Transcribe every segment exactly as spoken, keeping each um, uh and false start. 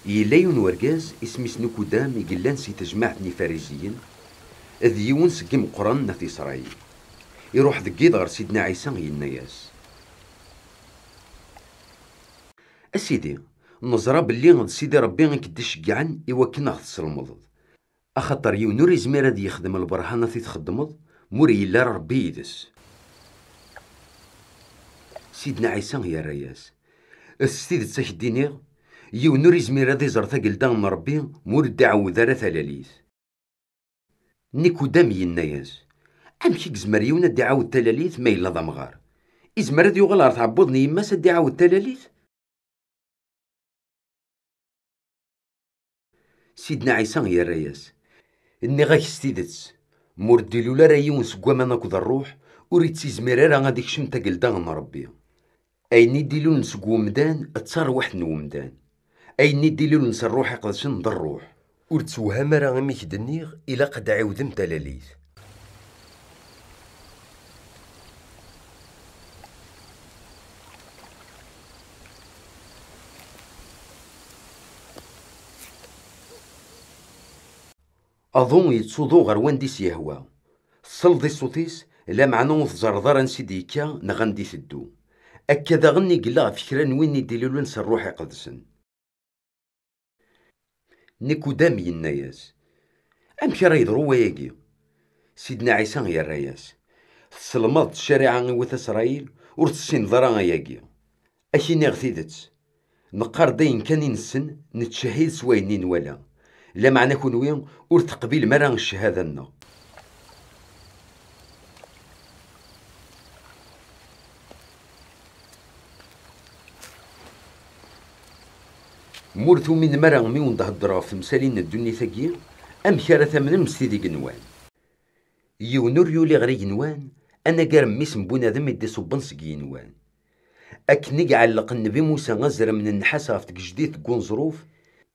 Yella yiwen wergaz isem-is Nikudam i yellan si tejmaɛt n Yifariziyen, d yiwen seg imeqqranen n At Isṛayil. Iruḥ deg yiḍ ɣer Sidna Ɛisa, yenna-yas: "A Sidi, neẓra belli d Sidi Ṛebbi i k-d-iceggɛen i wakken a ɣ-teslemdeḍ. Axaṭer yiwen ur izmir ad yexdem lberhanat i txeddmeḍ, ma ur yelli ara Ṛebbi yid-s." Sidna Ɛisa yerra-yas: "S tidet a k-d-iniɣ, yiwen ur izmir ad iẓer tagelda n Ṛebbi ma ur d-iɛawed ara talalit." Nikudam yenna-yas: "Amek i yezmer yiwen ad d-iɛawed talalit ma yella d amɣar? Izmer ad yuɣal ɣer tɛebbuḍt n yemma-s ad d-iɛawed talalit?" Sidna Ɛisa yerra-yas: "Nniɣ-ak s tidet, ma ur d-ilul ara yiwen seg waman akked ṛṛuḥ, ur ittizmir ara ad ikcem tagelda n Ṛebbi. Ayen i d-ilulen seg wemdan d tarwiḥt n wemdan, ayen i d-ilulen s ṛṛuḥ iqedsen d ṛṛuḥ. Ur tewham ara imi k-d-nniɣ ilaq ad d-ɛiwdem talalit." Aḍu yettuḍu ɣer wanda i s-yehwa. Tesleḍ i ṣṣut-is, lameɛna ur teẓerreḍ ara ansi d-yekka neɣ anda iteddu. Akka daɣen i yella ɣef kra n win i d-ilulen s ṛṛuḥ iqedsen. Nikudam yenna-yas: "Amek ara yeḍru wayagi?" Sidna Ɛisa yerra-yas: "Tesselmadeḍ ccariɛa i wat Isṛayil, ur tessineḍ ara ayagi. Ad k-iniɣ tidet, neqqar-d ayen kan i nessen, nettcehhid s wayen i nwala. Lameɛna kunwi ur teqbilem ara cchada-nneɣ." Ma ur tuminem ara mi wen-d-heddreɣ ɣef temsalin n ddunit-agi, amek ara tamnem s tid igenwan? Yiwen ur yuli ɣer igenwan, anagar mmi-s n bunadem i d-iṣubben seg yigenwan. Akken i iɛelleq Nnbi Musa azrem n nnḥas ɣef tgejdit deg uneẓruf,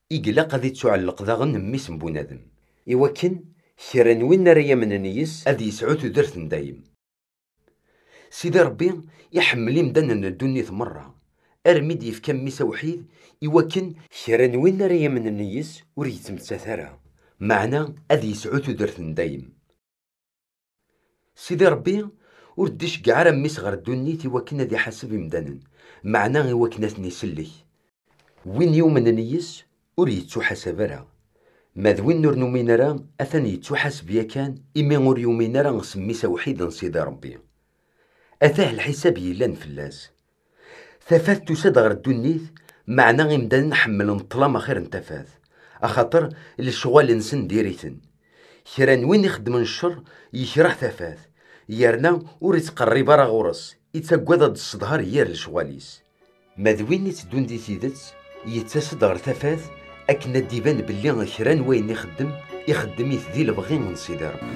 i ilaq ad ittuɛelleq daɣen mmi-s n bunadem, iwakken kra n win ara yamnen yis ad yesɛu tudert n dayem. Sidi Ṛebbi iḥemmel imdanen n ddunit merra, armi d-yefka mmi-s awḥid, iwakken kra n win ara yamnen yis ur yettmettat ara, meɛna ad yesɛu tudert n dayem. Sidi Ṛebbi ur d-iceggeɛ ara mmi-s ɣer ddunit iwakken ad iḥaseb imdanen, meɛna iwakken ad ten-isellek. Win yumnen yis ur yettuḥasab ara. Ma d win ur numin ara, atan yettuḥaseb yakan imi ur yumin ara s mmi-s awḥid n Sidi Ṛebbi. Atah lḥisab yellan fell-as. Tafat tusa-d ɣer ddunit, meɛna imdanen ḥemmlen ṭṭlam axir n tafat, axaṭer lecɣal-nsen diri-ten. Kra n win ixeddmen ccer yekreh tafat, yerna ur ittqerrib ara ɣur-s, ittaggad ad d-tesseḍher yir lecɣal-is. Ma d win itteddun di tidet, yettas-d ɣer tafat akken ad d-iban belli kra n wayen ixeddem, ixeddem-it di lebɣi n Sidi Ṛebbi.